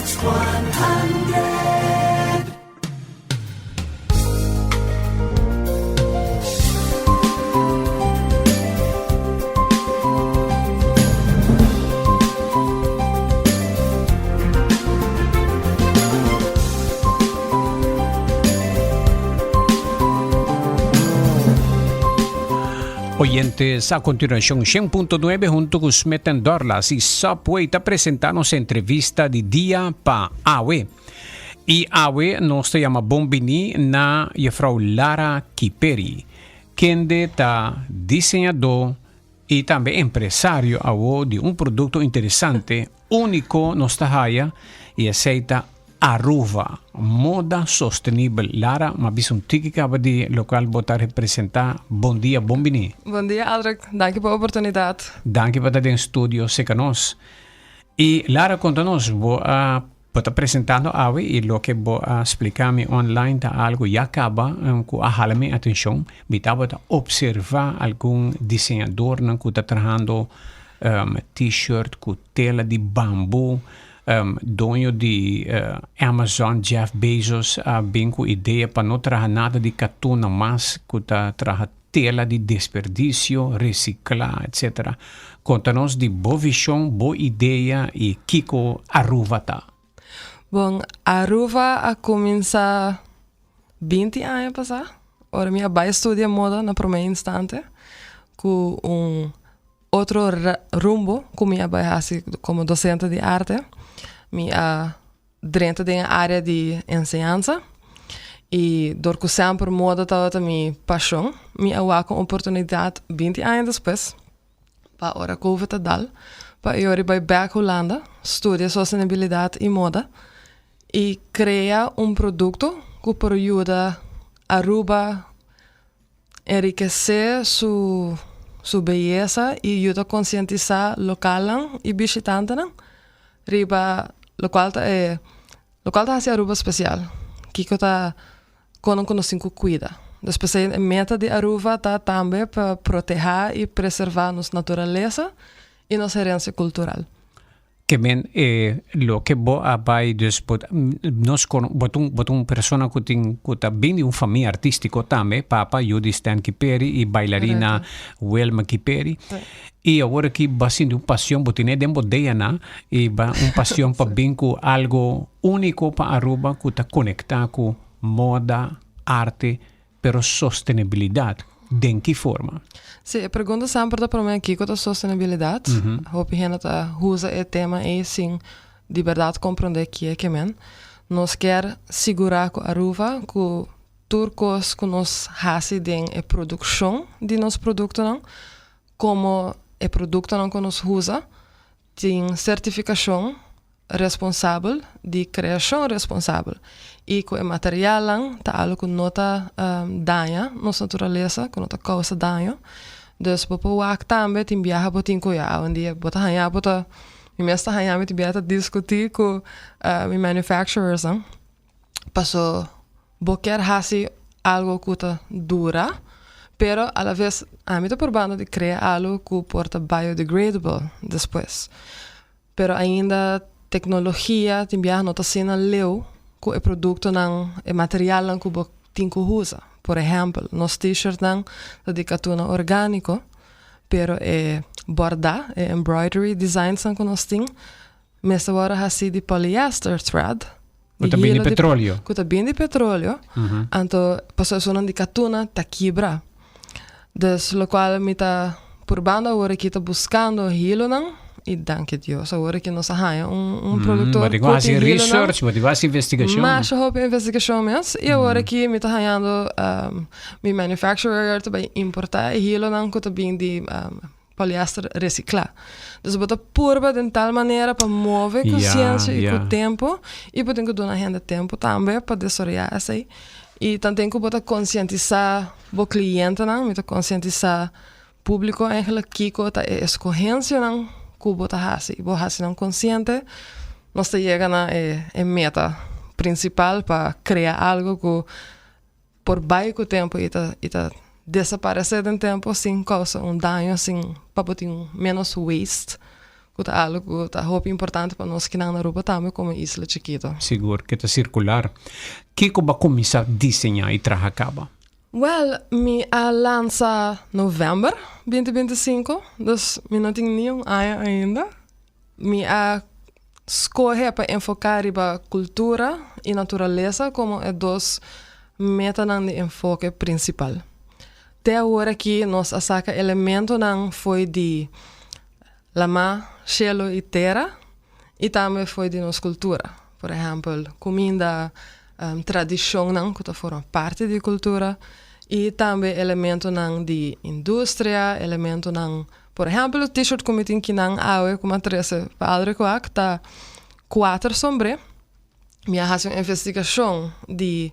Hits 100. Oyentes, a continuación 100.9 junto con Smith Dorlas y Subway ta presenta nos entrevista di dia pa awe. Y awe nos ta yama bon bini na juffrouw Lara Kiperi, kende ta diseñador y tambe empresario awo di un producto interesante, unico nos ta haya y esey ta Aruba, moda sostenibel. Lara, m'a bisa un tiki caba di locual bo ta representa. Bon dia, bon bini. Bon dia Aldrich, danki pa oportunidad. Danki pa ta den studio seca nos. Y Lara conta nos, bo a bo ta presentando awe y loke bo a splica mi online ta algo ya caba cu a hala mi atencion. Mi tabata observa algun diseñadornan cu ta trahando t-shirt cu tela di bambu. Doño di Amazon Jeff Bezos a bin cu idea pa no traha nada di katuna mas cu ta traha tela di desperdicio, recicla, etc. Conta nos di bo vision, bo idea y kico Aruva ta. Bon, Aruva a cuminsa 20 aña pasa, ora mi a bay studia moda na prome instante cu un otro rumbo cu mi a bay haci como docente di arte. Mi a drenta den e area di enseñansa y dor cu semper moda tabata mi pasion, mi a wak un oportunidad 20 aña despues pa ora covid a dal pa e ora bay bek Hulanda studia sostenibilidad y moda y crea un producto cu por yuda Aruba enrikesé su su beyesa i yuda konsientisá lokalnan i bishitantenan riba lokual ta e lokual ta hasi Aruba spesial, kiko ta kono ku nos tin ku kuida. Dus p'esei e meta di Aruba ta tambe pa protehá i preservá nos naturalesa i nos herensia kultural. Ke men e loke bo a bai dus bo nos kono bo ta un bo ta un persona ku tin ku ta bin di un famia artístiko tambe, papa Judy Stan Kiperi i bailarina Wilma Kiperi. I awor aki bo a sinti un pasion bo tene den bo DNA i ba un pasion pa bin ku algo úniko pa Aruba ku ta konektá ku moda, arte Pero sostenibilidad den ki forma? Sí, e pregunta semper ta promé kiko ta sostenibilidad. Hopi hende ta usa e tema ei sin di berdad komprondé kie ke men. Nos kier sigurá ku Aruba ku tur kos ku nos hasi den e produkshon di nos produktonan komo e produktonan ku nos usa Tin sertifikashon responsabel di kreashon responsabel i ku e materialnan ta algu ku no ta daña nos naturalesa, ku no ta kousa daño. Dus bo por wak tambe tin biaha bo tin ku ya awendia bo ta haña bo ta mi mes ta haña mi tin biaha ta diskutí ku mi manufacturersnan paso bo kier hasi algo ku ta dura pero a la ves ami ta probando di krea algo ku por ta biodegradable despues pero ainda teknologia tin biaha no ta asina leu ku e produktonan e materialnan ku bo tin ku usa por ehèmpel nos t-shirtnan ta di katuna orgániko pero e bòrdá e embroidery designsnan ku nos tin Mester wòrdu hasí di polyester thread. Ku ta bin di petroleo. Ku ta bin di petroleo. Anto pasobra esunnan di katuna ta kibra. Dus lokual mi ta purbando awor aki ta buskando hilonan i danki Dios awor aki nos a haña un un produktor ku tin hilonan. Bo tin ku hasi research, bo tin ku hasi investigashon. Masha hopi investigashon mes i awor aki mi ta hañando mi manufacturer ta bai importá e hilonan ku ta bin di Polyester reciclá. Dus bo ta purba den tal manera pa move conciencia y cu tempo y bo tin cu duna hende tempo tambe pa desaroya esey. Y tanten cu bo ta concientisa bo clientenan, mi ta concientisa publico eigenlijk kico ta e escogencianan cu bo ta haci. Y bo haci nan conciente, nos ta yega na e meta principal pa crea algo cu por bai ku tempu i ta i ta desaparesé den tempu sin kousa un daño sin pa bo tin ménos waste. Ku ta algu ku ta hopi importante pa nos kinan na Aruba tambe komo isla chikito. Sigur ke ta sirkular. Kiko bo a kuminsá diseñá i traha kaba? Wèl, mi a lansa novèmber binti 25, dus mi no tin ni un aña ainda. Mi a skohe pa enfoká riba kultura i naturalesa komo e dos metanan di enfoke prinsipal. Te awor aki nos a saka elementonan fo'i di Lamá, shelu i tera i tambe fo'i di nos kultura. Por ehèmpel, kuminda, tradishonnan ku ta forma parti di kultura i tambe elementonan di industria, elementonan, por ehèmpel e t-shirt ku mi tin kinan awe ku mi a trese pa Aldrich wak ta kuater sombré. Mi a hasi un investigashon di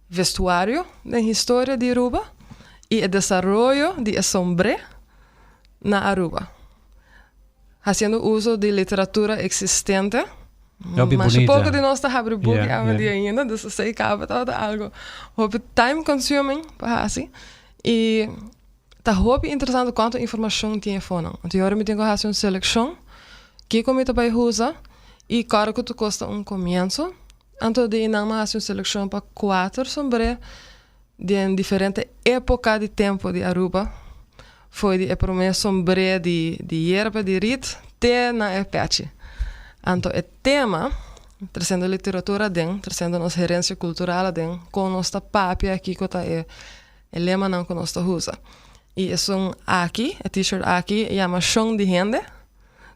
vestuario den historia di Aruba i e desaroyo di e sombré. na Aruba. Haciendo uso di literatura existente. Hopi Masha bunita. poco di nos ta habri buki awendia ainda, dus esei caba tabata algo hopi time consuming pa haci. Y ta hopi interesante cuanto informacion tin efonan. Anto yora mi tin cu haci un seleccion, kico mi ta bay usa y cora cu ta costa un comienzo. Anto di einan mi a haci un seleccion pa cuater sombré Den diferente epoca di tempo di Aruba, foi di e prome sombré di di yerba di riet te na e pechi. Anto e tema, treciendo literatura aden, treciendo nos herencia cultural aden, con nos ta papia, kico ta e e lemanan cu nos ta usa. Y esun aki, e t-shirt aki, yama Shon di Hende,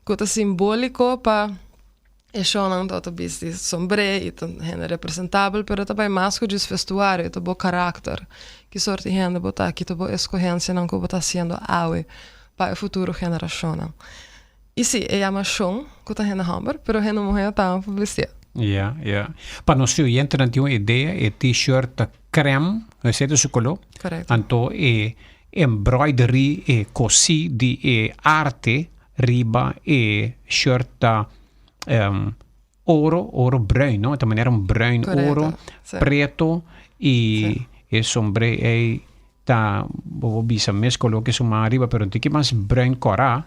cu ta simbolico pa. E shownan ta ta bisti sombré i ta hende representabel, pero ta bai mas ku djis vestuario, ta bo karakter. Ki sort di hende bo ta, ki ta bo eskohensianan ku bo ta hasiendo awe pa e futuro generashonnan. I si, e yama shon ku ta hende hòmber, pero hende muhé tambe por bistié. Ya, ya. Pa nos oyentenan tin un idea, e t-shirt ta krèm, esei ta su koló. Korekto. Anto e embroidery, e kosí di e arte Riba e shirt ta oro, oro bruin, no? Ta manera un bruin oro, preto y e sombré ei ta, bo por bisa mes color que su man ariba, pero un tiki mas bruin cora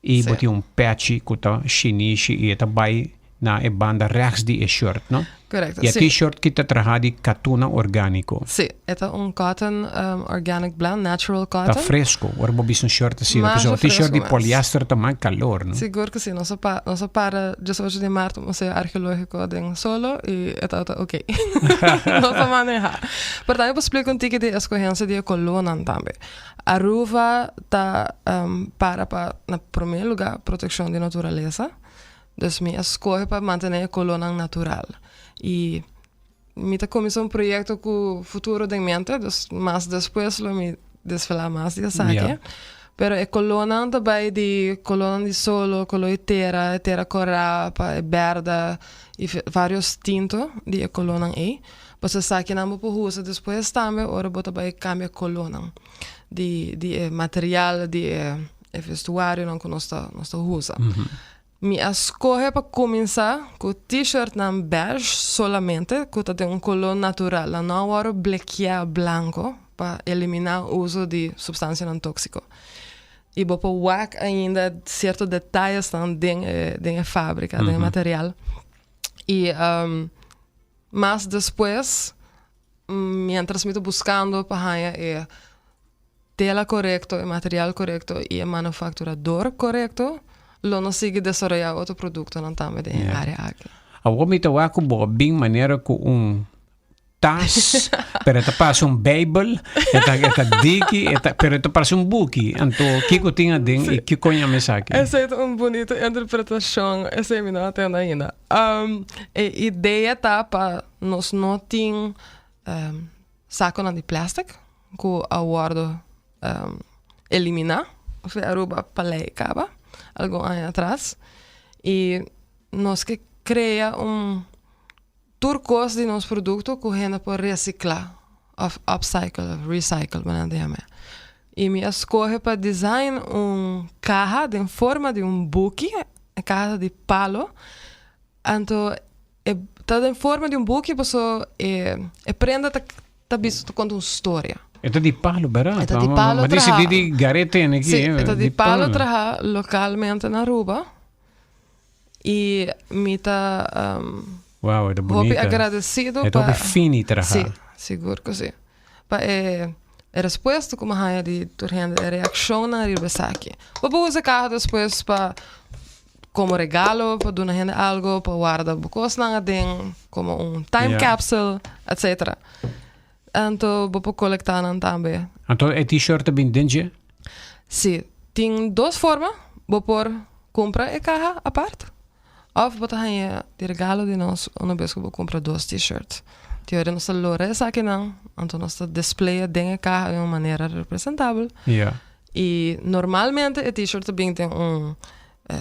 y bo tin un pechi cu ta shinishi y e ta bay na e banda rechts di e shirt, no? Correcto, Y e sí. t-shirt ki ta traha di katuna orgánico. Sí, e ta un cotton organic blend, natural Ta cotton. fresco, ora bo bisa un shirt asina, Masha pasobra t-shirt fresco di mes. polyester ta mas calor, no? Sigur cu sí, nos a pa, nos a para 18 di maart op Museo Archeologico den Solo y e tabata ok. Nos a maneha. Pero tambe por splica un tiki di escogencia di e colornan tambe. Aruba ta para pa, na prome lugar, proteccion di naturalesa. Dus mi a skohe pa mantené e kolónan natural. I mi ta kuminsá un proyekto ku futuro den mente, dus mas despues lo mi desvelá mas di esaki. Ja. Pero e kolónan ta bai di kolónan di solo, koló di tera, e tera kòrá pa e bèrdè i vários tinto di e kolónan ei. Pasobra esakinan bo por usa despues tambe ora bo ta bai kambia kolónan di di e material di e e vestuarionan ku nos ta nos ta usa. Mi a skohe pa kuminsá ku t-shirtnan beige solamente ku ta den un koló natural. Nan no a wòrdu blekiá blanko pa eliminá uso di supstansianan tóksiko. I bo por wak ainda sierto detayesnan den e den e fábrika, den e material. I mas despues miéntras mi ta buskando pa haña e tela korekto, e material korekto i e manufakturador korekto, lo nos sigui desaroyá otro produktonan tambe den e área aki. Awor mi ta wak ku bo a bin manera ku un tas, pero e ta parse un beibel, e ta e ta diki, e ta pero e ta parse un buki. Anto kiko tin aden i kiko yama esaki? Esei ta un bunita interpretashon, esei mi no a tende ainda. E idea ta pa nos no tin sakonan di plastic, ku a wòrdu eliminá for Aruba pa lei kaba algun aña atras i nos ke krea un tur kos di nos produkto ku hende por resiklá òf upcycle òf recycle manera ta yama i mi a skohe pa design un kaha den forma di un buki e kaha ta di palo anto E ta den forma di un buki paso e e prenda ta ta bisa ta konta un storia. E ta di palo bera? E ta di palo Ma traha. disidí di gar'é tene aki. Sí, e ta di palo traha lokalmente na Aruba. Y mi ta Wow, e ta hopi bunita. agradecido E ta pa hopi fini traha. Si, sigur cu si. Pa e e respuesta cu mi haya di tur hende, e reaccionnan riba esaki. Bo por usa e caha despues pa como regalo, pa duna hende algo, pa warda bo cosnan aden, como un time capsule, etcetera. Anto bo por colecta nan tambe. Anto e t-shirt ta bin den dje? Si, tin dos forma, bo por cumpra e caha apart of bo ta haña di regalo di nos una bes cu bo cumpra dos t-shirt. Tin ora nos ta lora esakinan, anto nos ta display den e caha den un manera representabel. Y normalmente e t-shirt ta bin den un,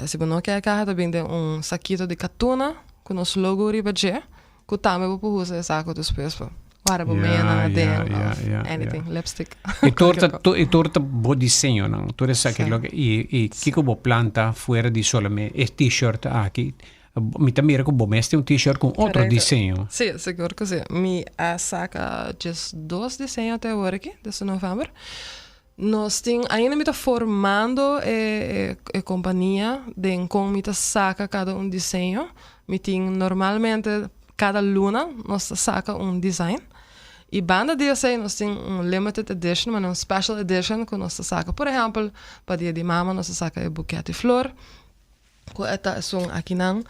si bo no kier e caha ta bin den un sakito di catuna cu nos logo riba dje. Ku tambe bo por usa e saku despues pa wara bo mena aden of anything, lipstick. E tur ta e tur ta bo diseñonan, tur esaki loke i i kiko bo planta fuera di solamente e t-shirt aki? Mi ta mira ku bo mes tin un t-shirt ku un otro diseño. Si, sigur ku si. Mi a saka djes dos diseño te awor aki, desde november. Nos tin, ainda mi ta formando e e kompania den kon mi ta saka kada un diseño. Mi tin normalmente kada luna nos ta saka un design. I banda di esei nos tin un limited edition, manera un special edition ku nos ta saka. Por ehèmpel, pa dia di mama nos ta saka e buket di flor. Ku e ta esun akinan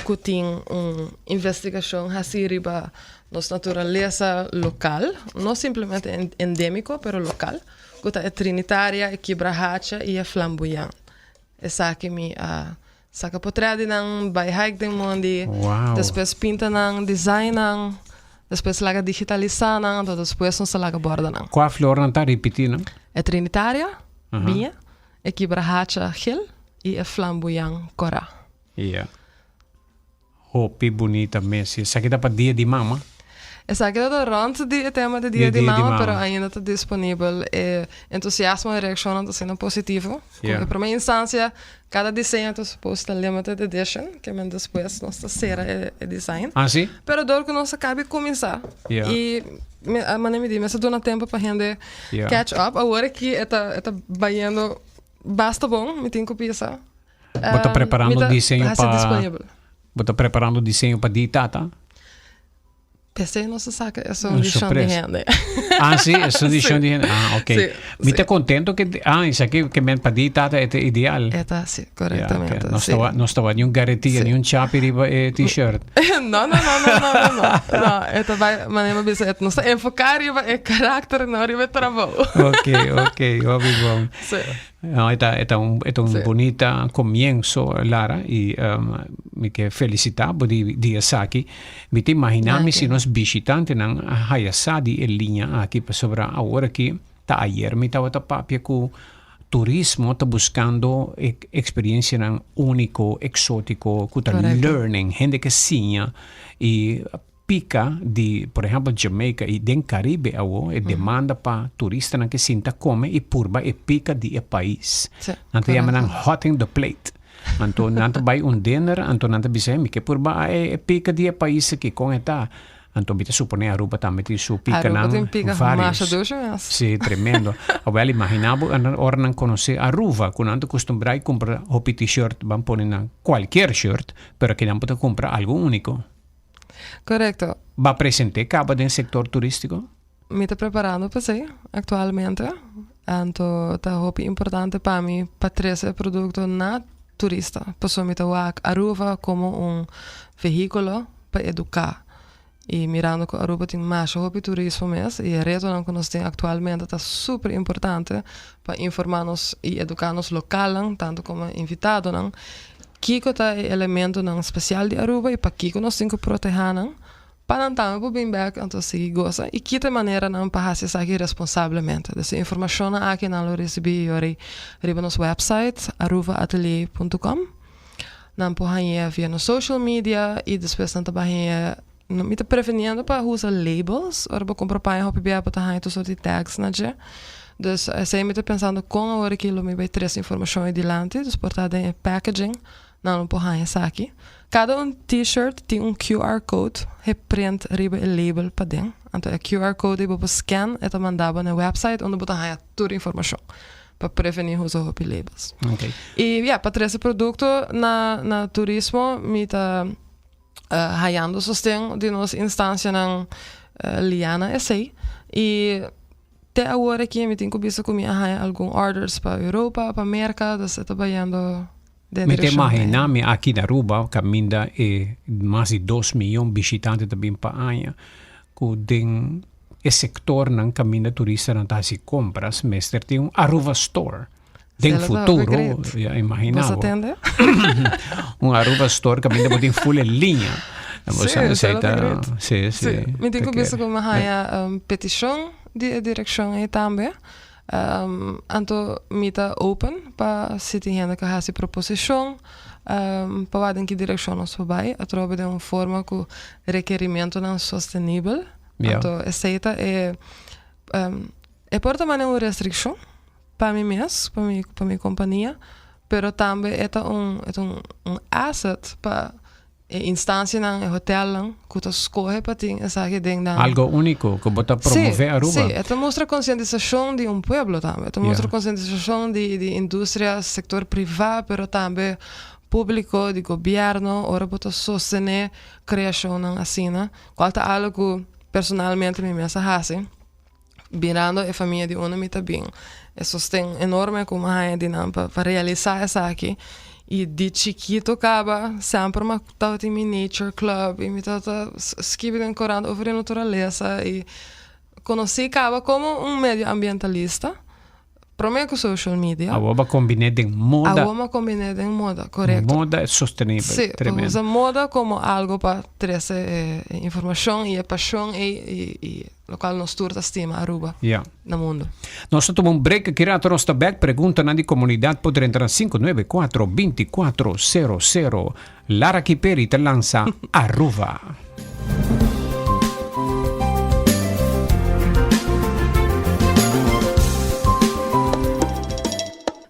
ku tin un investigashon hasi riba nos naturalesa lokal, no simplemente endémiko, pero lokal, ku ta e Trinitaria, e Kibrahacha i e Flamboyant. Esaki mi a saka potrèt di nan, bai hike den mondi, despues pinta nan, design nan, despues laga digitalisá nan, anto despues nos ta laga bòrda nan. Kua flornan ta ripití nan? E Trinitaria, biña. E kibrahacha gel i e flamboyan kòrá. Ya. Hopi bunita mes. Esaki ta pa Dia di Mama? Esaki ta ta rònt di e tema di Dia di Mama, pero ainda ta disponibel. E entusiasmo i reakshonnan ta asina positivo. Ku e promé instansia kada diseño ta supos ta limited edition, ke men despues nos ta sera e design. Ah, si? Pero dor ku nos a kabi kuminsá i Manera mi di, mester duna tempo pa hende catch up. Awor aki e ta, e ta bayendo basta bon, mi tin ku bisa. Bo ta preparando Mi ta diseño hasi pa disponibel. Bo ta preparando diseño pa di tata? P'esei nos a saka esun Un dishon di sorpresa. hende. Ah, sí, esun dishon Sí. di hende. Ah, ok. Sí, Mi sí. ta contento que, ah, esaki ke men pa di tata e ta ideal. E ta, sí, Ja, ok. korektamente, Nos sí. tawa, nos tawa ni un garetia, Sí. ni un chapi riba e t-shirt. No, no, no, no, no, no, no. No, e ta bai, manera mi bisa, e nos ta enfoká riba e karakter, no riba e trabou. Ok, ok, hopi bon. Sí. No, e ta, e ta un, e ta un Sí. bunita comienzo, Lara, y mi ke felicita bo di, di esaki. Mi ta imagina mi Danki. si nos bishitantenan a haya sa di e liña aki, pasobra awor aki ta ayer mi tabata papia cu turismo ta buscando e experiencianan unico, exotico, cu ta Correcto. learning, hende ke siña y pica di, por ehempel, Jamaica y den Caribe awo, e demanda pa turistanan ke sinta come y purba e pica di e pais. Sí, Nan ta yama nan correcto. hotting the plate. Anto nan ta bai un dinner, anto nan ta bisa, hey, mi ke purba e pica di e pais aki, con e ta? Anto mi ta supone Aruba tambe tin su Aruba picanan tin pica varios. masha dushi mes. Sí, tremendo. Awel, imagina bo ora nan conoce Aruba, cu nan ta custumbra y cumpra hopi t-shirt, ban pone nan cualkier shirt, pero aki nan por ta cumpra algo unico. Korekto. Ba presente kaba den sektor turístiko? Mi ta preparando pa esei aktualmente. Anto ta hopi importante pa mi pa trese e produkto na turista. Pasobra mi ta wak Aruba komo un vehíkulo pa eduká. I mirando ku Aruba tin masha hopi turismo mes i e retonan ku nos tin aktualmente ta super importante pa informá nos i eduká nos lokalnan tantu komo invitadonan Kiko ta e elementonan spesial di Aruba i pakiko nos tin ku protehá nan? Pa nan tambe por bin bèk anto sigui gosa i kita e maneranan pa hasi esaki responsablemente. Dus e informashonnan aki nan lo risibí yori riba nos wèpsait aruvaatelier punto com. Nan por hañ'é via nos social media i despues nan ta bai hañ'é. Mi ta prefeniendo pa usa labels ora bo kumpra paña hopi bia bo ta haña tur sort di tags na dje. Dus esei mi ta pensando kon awor aki lo mi bai trese informashon ei dilanti, dus por ta den e packaging nan lo por haña esaki. Kada un t-shirt tin un QR code he print riba e label paden. Anto e QR code ei bo por scan e ta manda bo na e website unda bo ta haña tur informashon. pa prevení usa hopi labels. Okay. I ja, pa trese produkto na na turismo mi ta hayando sosten di nos instansianan liá na esei. I te awor aki mi tin ku bisa ku mi a haña algun orders pa Europa, pa Merka, dus e ta bayendo den Mi ta direkshon ei. imaginá mi aki na Aruba kaminda e mas di dos miyon bishitante ta bin pa aña ku den e sektornan kaminda turistanan ta hasi kompras mester tin un Aruba Store. Den Sela ta hopi futuro, great. ya imaginá Bo sa bo. tende? Un Aruba Store kaminda bo tin full e liña. Bo Sí, sa esei sela ta ta great. sí, sí, Sí, mi tin ta ku bisa kere. ku mi haña petishon di e direkshon ei tambe. Anto mi ta open pa si tin hende ku hasi proposishon pa wak den ki direkshon nos por bai atrobe den un forma ku rekerimentonan sostenibel. Anto esei ta e e por ta manera un restrikshon pa mi mes, pa mi pa mi kompania, pero tambe e ta un e ta un asset pa E instancianan, e hotelnan cu ta scoge pa tin esaki den nan. Algo unico cu bo ta promove Aruba. Sí, e ta mustra concientisacion di un pueblo tambe. E ta mustra concientisacion di di industria, sector priva, pero tambe publico, di gobierno, ora bo ta sostene creacionnan asina, cual ta algo cu personalmente mi mes a haci. Mirando e famia di unda mi ta bin, e sosten enorme ku mi haña di nan pa realisá esaki. I di chikito kaba semper mi tabatin mi nature club i mi tabata skibi den korant over di naturalesa i konosí kaba komo un medio ambientalista. Promé ku social media. Awor bo a kombiné den moda. Awor mi a kombiné den moda, korekto. Moda sostenibel, Sí, tremendo. usa moda komo algo pa trese e informashon i e pashon ei i i lokual nos tur ta stima Aruba Ja. na mundu. Nos ta tuma un break aki rato nos ta bek. Preguntanan di komunidat por drenta na 594 2400. Lara Kiperi ta lansa Aruba.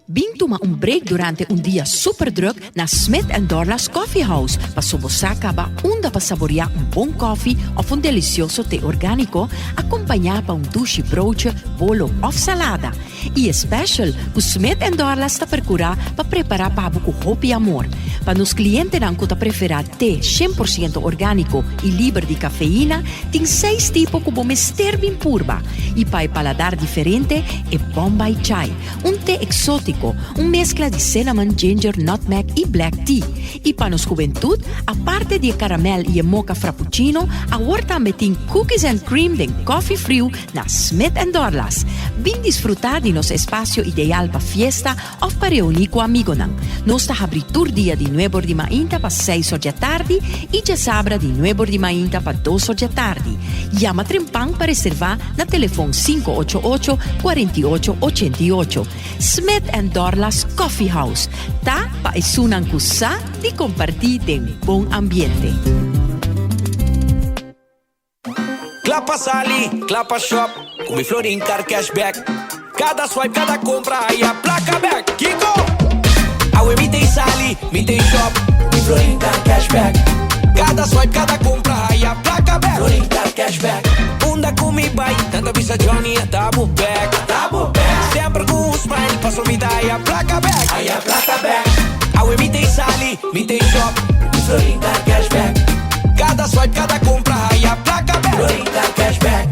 Bin tuma un break durante un dia super druk na Smith and Dorlas Coffee House paso bo sa caba unda pa saborea un bon koffie of un delicioso te organico acompaña pa un dushi broodje, bolo of salada. I e special ku Smith and Dorlas ta perkurá pa prepará pa bo ku hopi amor. Pa nos klientenan ku ta preferá te 100% orgániko i liber di kafeina, tin seis tipo ku bo mester bin purba. I pa e paladar diferente, e Bombay Chai, un te eksótiko, un meskla di cinnamon, ginger, nutmeg i black tea. I pa nos hubentut, aparte di e karamèl i e moka frappuccino, awor tambe tin cookies and cream den kòfi friu Na Smith and Dorlas, bin disfrutá di nos espasio ideal pa fiesta òf pa reuní ku amigonan. Nos ta habrí tur dia di nuebor di mainta pa seis or djatardi i djasabra di nuebor di mainta pa dos or djatardi. Yama trempan pa reservá na telefon 588 48 88. Smith and Dorlas Coffee House ta pa esunnan ku sa di kompartí den bon ambiente. Kla pa sali, kla pa shop, ku mi Florin Card Cashback. Kada swipe, kada kompra, haya plaka bek. Kiko? Awe mi t'ei sali, mi t'ei shop, mi Florin Card Cashback. Kada swipe, kada kompra, haya plaka bek. Florin Card Cashback. Unda ku mi bai, nan ta bisa Johnny a ta bo bek. Ta bo bek. Semper ku un smile, paso mi ta haya plaka bek. Haya plaka bek. Awe mi t'ei sali, mi t'ei shop, mi Florin Card Cashback. Kada swipe, kada kompra haya plaka bek. Florin Card Cashback.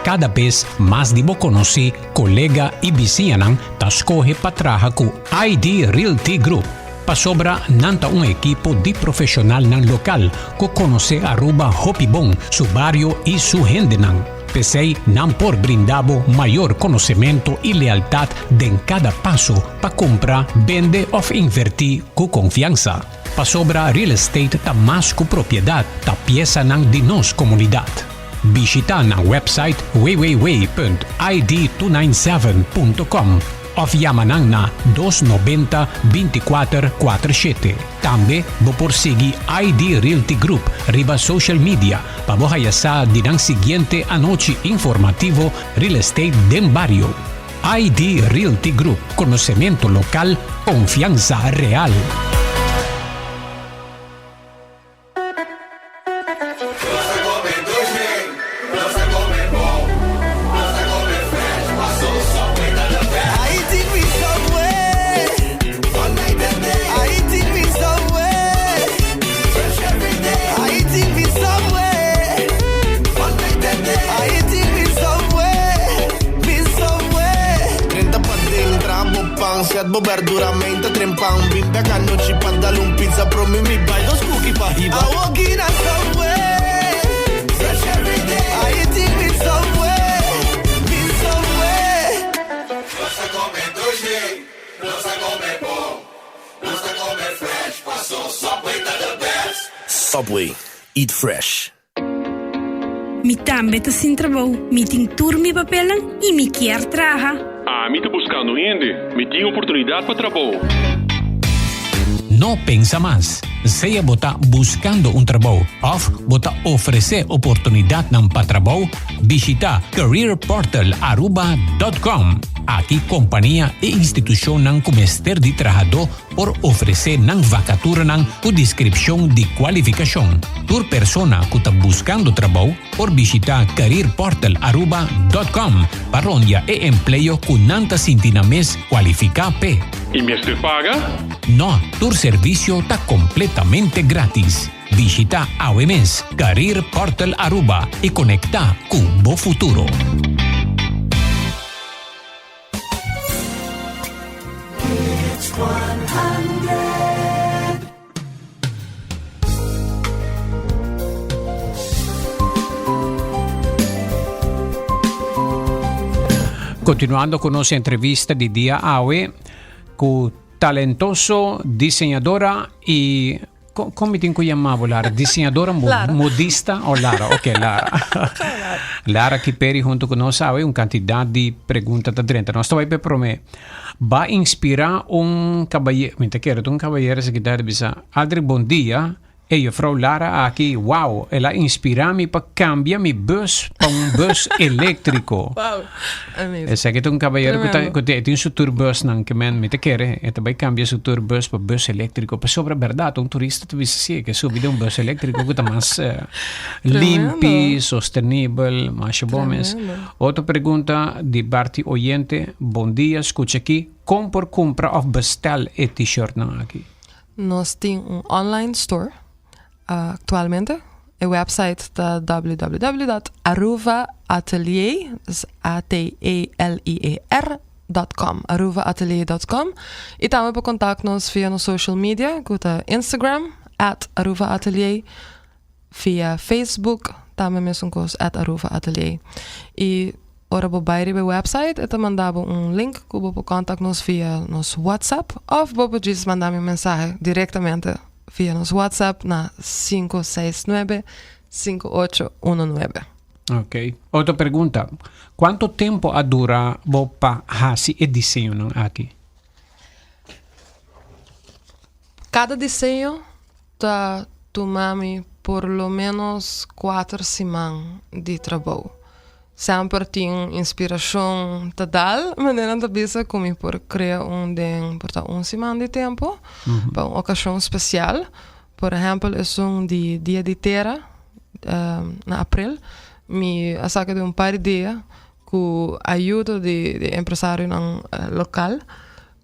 Kada bes mas di bo konosí, kolega i bisiñanan ta skohe pa traha ku ID Realty Group pasobra nan ta un ekipo di profeshonalnan lokal ku konosé Aruba hopi bon, su bario i su hendenan. P'esei nan por brinda bo mayor konosementu i lealtat den kada paso pa kumpra, bende òf invertí ku konfiansa. Pasobra real estate ta mas ku propiedat, ta piesanan di nos komunidat. Bishitá nan website www.id297.com òf yama nan na 290 24 47. Tambe bo por sigui ID Realty Group riba social media Pa bo haya sa di nan siguiente anochi informativo Real Estate den Bario. ID Realty Group, konosementu lokal, konfiansa real. pan Set bo berdura meinta trempan Bin bek anochi pa dal un pizza Promi mi bai dos cookie pa hiba Awo gina Subway Fresh every day I eating with Subway Bin Subway Nos ta come dushi, nos ta come bon, nos ta come fresh, paso Subway ta the best. Subway, eat fresh. Mi tambe ta sin trabou, mi tin tur mi papelnan y mi kier traha. Ami ta buscando hende, mi tin oportunidad pa trabou. No pensa mas. Sea bo ta buscando un trabou of bo ta ofrece oportunidadnan pa trabou, bishita careerportalaruba.com. Aki compania y institucionnan cu mester di trahadó por ofresé nan vakaturanan ku deskripshon di kualifikashon. Tur persona ku ta buskando trabou por bishitá careerportalaruba dòt kòm pa rondia e empleo ku nan ta sinti nan mes kualifiká p'e. I mester paga? Nò, tur servisio ta kompletamente grátis. Bishitá awe mes Career Portal Aruba i konektá ku bo futuro. Continuando cu nos entrevista di dia awe cu talentoso diseñadora y Kon mi tin ku yama bo, Lara? Diseñadora, Lara. modista o Lara? Ok, Lara. Lara Kiperi hunto ku nos awe un kantidat di pregunta ta drenta. Nos ta bai pe promé. Ba inspirá un kabaye, mi ta kere ta un kabayero esaki ta bisa, Aldrich bon dia. E juffrouw Lara aki, wow, el a inspirá mi pa kambia mi bus pa un bus eléktriko. Wow, amazing. Esaki ta un kabayero ku ta Tremendo. ku te tin su tourbusnan ke men mi ta kere e ta bai kambia su tourbus pa bus eléktriko pasobra bèrdat un turista ta bisa si e ke subi den un bus eléktriko ku ta mas limpi, Tremendo. sostenibel, masha bon mes. Tremendo. Otro pregunta di parti oyente, bon dia, skucha aki, kon por kumpra òf bestèl e t-shirtnan aki? Nos tin un online store aktualmente. E website ta www.aruvaatelier, dus A-T-E-L-I-E-R, dot com, aruvaatelier dot com. I tambe por kontakt nos via nos social media, ku ta Instagram, at aruvaatelier, via Facebook, tambe mesun kos, at aruvaatelier. I ora bo bai riba e website, e ta manda bo un link ku bo por kontakt nos via nos WhatsApp, òf bo por djis manda mi un mensahe direktamente. Via nos WhatsApp na 569 5819. Ok. Otro pregunta. Cuanto tempo a dura bo pa haci e diseñonan aki? Cada diseño ta tuma mi por lo menos cuater siman di trabou. Semper tin inspiracion ta dal, manera nan ta bisa cu mi por crea un den por ta un siman di tempo pa un ocasion special. Por ehempel esun di Dia di Tera na april mi a saca den un par di dia cu ayudo di empresarionan local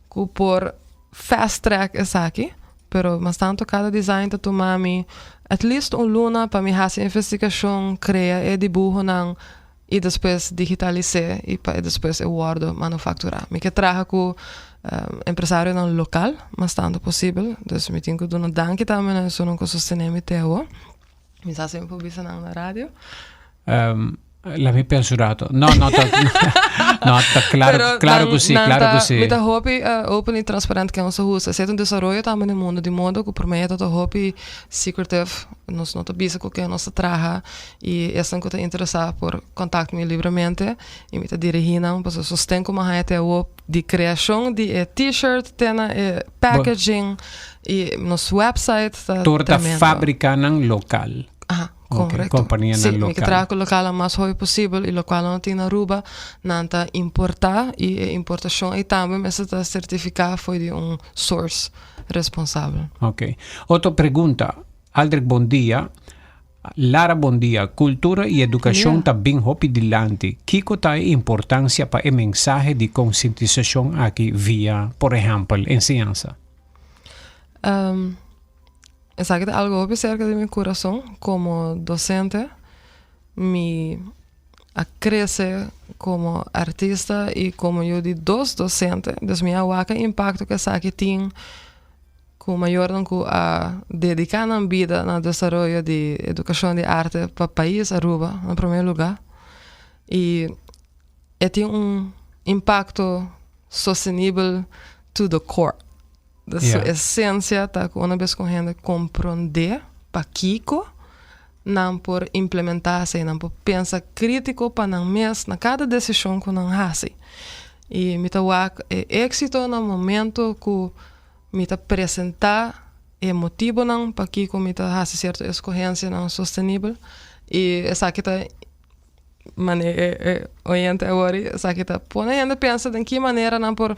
cu por fast track esaki, pero mas tanto cada design ta tuma mi at least un luna pa mi haci investigacion, crea e dibuhonan y despues digitalis'e y pa despues e wordo manufactura. Mi ke traha cu empresarionan local mas tanto posibel, dus mi tin cu duna danki tambe na esunnan cu sostene mi te awo. Mi sa si mi por bisa nan na radio. Laat mi pensa un rato. No, no, ta, no, ta claro, Pero claro nan, ku sí, nan claro ta, ku sí. Mi ta hopi uh, open y transparent ken nos ta usa. Esei ta un desaroyo tambe den mundo di moda ku por medio ta hopi secretive. Nos no ta bisa ku ken nos ta traha y esnan ku ta interesá por kontakt mi libremente y mi ta dirigí nan pasobra sosten ku mi a haña te awo di kreashon di e t-shirt te na e packaging y nos website ta Tur ta tremendo. fábrikanan lokal. Aha, Ok, correcto. kompanianan Sí, mi ke lokal. traha ku lokalnan mas hopi posibel i lokual nan no tin na Aruba, nan ta importá i e importashon ei tambe mester ta sertifiká for di un source responsabel. Ok. Otro pregunta. Aldrich bon dia. Lara bon dia. Kultura i edukashon Dia. ta bin hopi dilanti. Kiko ta e importansia pa e mensahe di konsientisashon aki via, por ehèmpel, enseñansa? Um, Esaki ta algo hopi cerca di mi curason como docente. Mi a crece como artista y como yu di dos docente, dus mi a wak e impacto cu esaki tin cu mayornan cu a dedica nan bida na desaroyo di educacion di arte pa pais Aruba na prome lugar y e tin un impacto sostenibel to the core. Dus su esencia ta cu una bes cu un hende comprende pakico nan por implementa esey, nan por pensa critico pa nan mes na cada decision cu nan haci. Y mi ta wak e exito na momento cu mi ta presenta e motibonan pakico mi ta haci cierto escogencianan sostenibel y esaki ta mane e oyente awor esaki ta pone hende pensa den ki manera nan por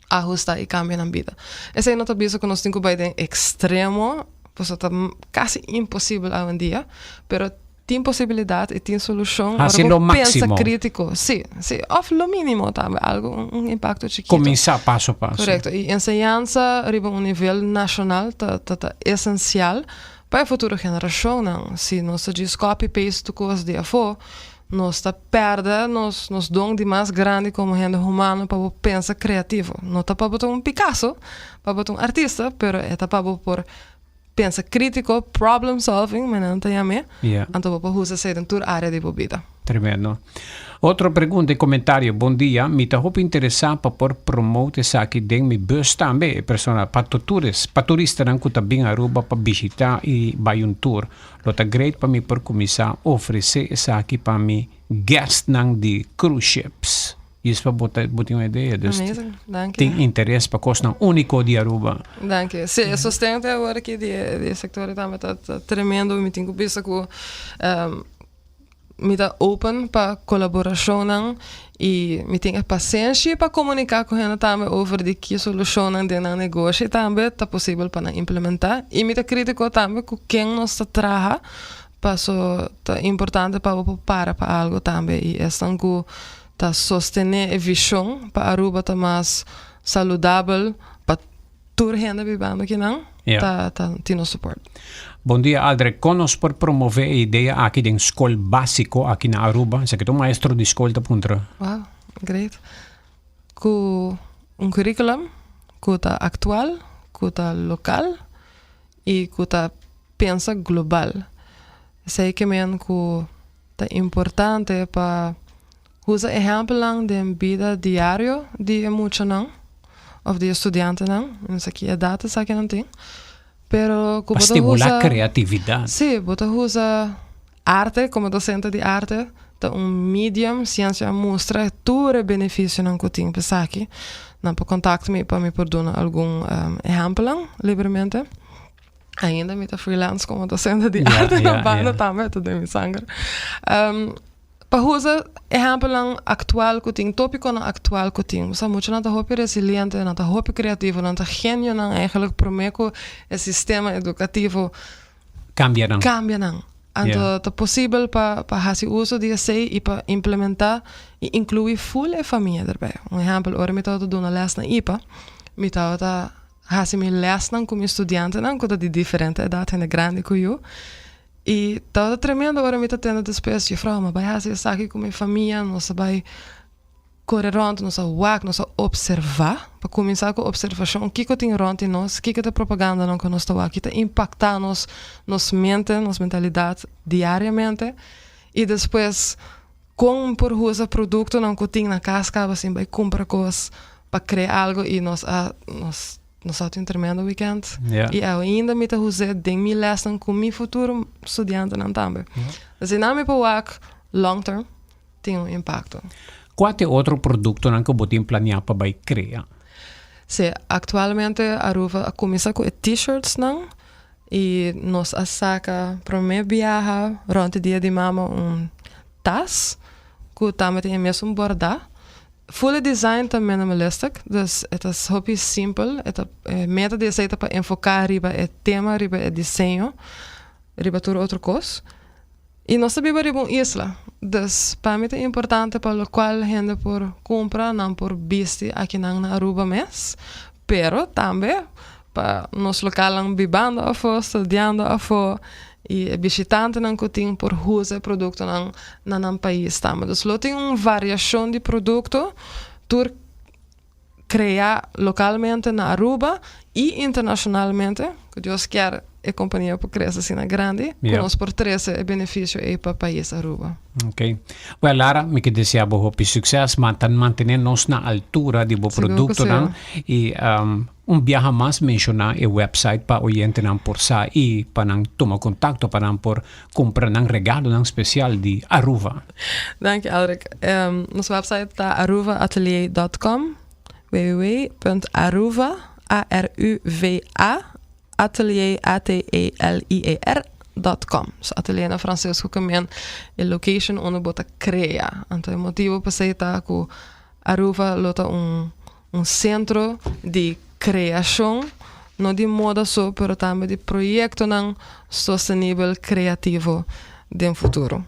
ahusta y cambia nan bida. Esey no ta bisa cu nos tin cu bay den extremo, pasobra ta casi imposibel awendia, pero tin posibilidad y tin solucion ora Haci lo bo pensa maximo. critico. Si, si, of lo minimo tambe, algo, un impacto chikito. Cuminsa paso paso. Correcto. Y enseñansa riba un nivel nacional ta ta ta esencial pa e futuro generacionnan. Si nos ta djis copy paste tur cos di afo, Nos ta pèrdè nos nos don di mas grandi komo hende humano pa bo pensa kreativo. No ta pa bo ta un Picasso, pa bo ta un artista, pero e ta pa bo por pensa krítiko, problem solving, manera nan ta yam'é, anto bo por usa esei den tur área di bo bida. Tremendo. Otro pregunta i komentario, Bon dia, mi ta hopi interesá pa por promote esaki den mi bus tambe, e persona, pa toures, pa turistanan ku ta bin Aruba pa bishitá i bai un tour. Lo ta great pa mi por kuminsá ofresé esaki pa mi guestnan di cruise ships. Djis pa bo ta bo tin un idea. Dus Amazing. Danki. tin interes pa kosnan úniko di Aruba. Danki. Sí, e sosten te awor aki di e di e sektor tambe ta ta tremendo. Mi tin ku bisa ku Mi ta open pa kolaborashonnan i mi tin e pasenshi pa komuniká ku hende tambe over di ki solushonnan den nan negoshi tambe ta posibel pa nan implementá. I mi ta kritiko tambe ku ken nos ta traha paso ta importante pa bo por para pa algu tambe i esnan ku ta sostené e vishon pa Aruba ta mas saludabel pa Tur hende bibando kinan ta ta tin nos support. Bon dia Aldrich, kon nos por promove e idea aki den skol básiko aki na Aruba? Esaki ta un maestro di skol ta puntra. Wow, great. Ku un curriculum ku ta aktual, ku ta lokal i ku ta pensa global. Esei ke men ku ta importante pa Usa ehèmpelnan den bida diario di e muchanan òf di e studiantenan, mi no sa ki edat esakinan tin, pero ku Pa bo ta stimulá usa, kreatividat. sí, bo ta usa arte komo dosente di arte ta un medium, siensia a mustra tur e benefisionan ku tin pa esaki. Nan por kontakta mi pa mi por duna algun ehèmpelnan libremente. Ainda mi ta freelance komo dosente di arte na banda tambe, ta den mi sanger. Pa usa ehèmpelnan aktual ku tin, tópikonan aktual ku tin. Bo sa muchanan ta hopi resiliente, nan ta hopi kreativo, nan ta genionan eigenlijk promé ku e sistema edukativo Kambia nan. Kambia nan. Anto ta posibel pa pa hasi uso di esei i pa implementá i inkluí ful e famia derbei. Un ehèmpel, ora mi tabata duna lès na ipa, mi tabata hasi mi lèsnan ku mi studiantenan ku ta di diferente edat, hende grandi ku yu. I tabata tremendo ora mi ta tende despues, Juffrouw, mi a bai hasi esaki ku mi famia, nos a bai kore rònt, nos a wak, nos a opservá, pa kuminsá ku opservashon, kiko tin rònt di nos, kiko ta e propagandanan ku nos ta wak, ki ta impaktá nos, nos mente, nos mentalidat diariamente, i despues kon por usa produktonan ku tin na kas kaba sin bai kumpra kos pa krea algu i nos a nos Nos a tin un tremendo weekend. Yeah. I ainda mi ta us'é den mi lesnan ku mi futuro studiantenan tambe. Asina mi por wak long term tin un impakto. Kua ta e otro produktonan ku bo tin planeá pa bai krea? Sí, aktualmente Aruba a kuminsá ku e t-shirtsnan i nos a saka promé biaha rònt e dia di mama un tas ku tambe tin e mesun bòrdá. Full e design ta minimalistic, dus e ta hopi simpel. E ta e meta di esei ta pa enfoká riba e tema, riba e diseño, riba tur otro kos. I nos ta biba riba un isla, dus pa mi ta importante pa lokual hende por kumpra, nan por bisti akinan na Aruba mes, pero tambe pa nos lokalnan bibando afó, studiando afó. Y e bishitantenan cu tin por usa e productonan na nan pais tambe. Dus lo tin un variacion di producto, tur crea localmente na Aruba y internacionalmente, cu Dios kier e compania por crece asina grandi, cu nos por trece e beneficio ey pa pais Aruba. Ok. Well, Lara, mi ke desea bo hopi succes, mantan mantene nos na altura di bo Sigur cu productonan si. y un biaha mas menciona e website pa oyentenan por sa y pa nan tuma contacto pa nan por cumpra nan regalonan special di Aruva. Danki, Aldrich. Nos website ta aruvaatelier.com, www.aruva, A-R-U-V-A, atelier, A-T-E-L-I-E-R, dot com. So atelier na Frances ku men e location unda bo ta crea. Anto e motibo p'esei ta ku Aruba lo ta un un centro di creacion, no di moda so, pero tambe di proyectonan sostenibel creativo den futuro.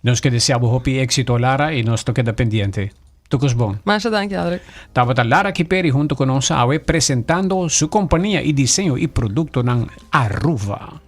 Nos ke desea bo hopi éxito, Lara, y nos ta keda pendiente. Tur cos bon. Masha danki, Aldrich. Tabata Lara Kiperi hunto cu nos awe presentando su compania y diseño y productonan Aruba.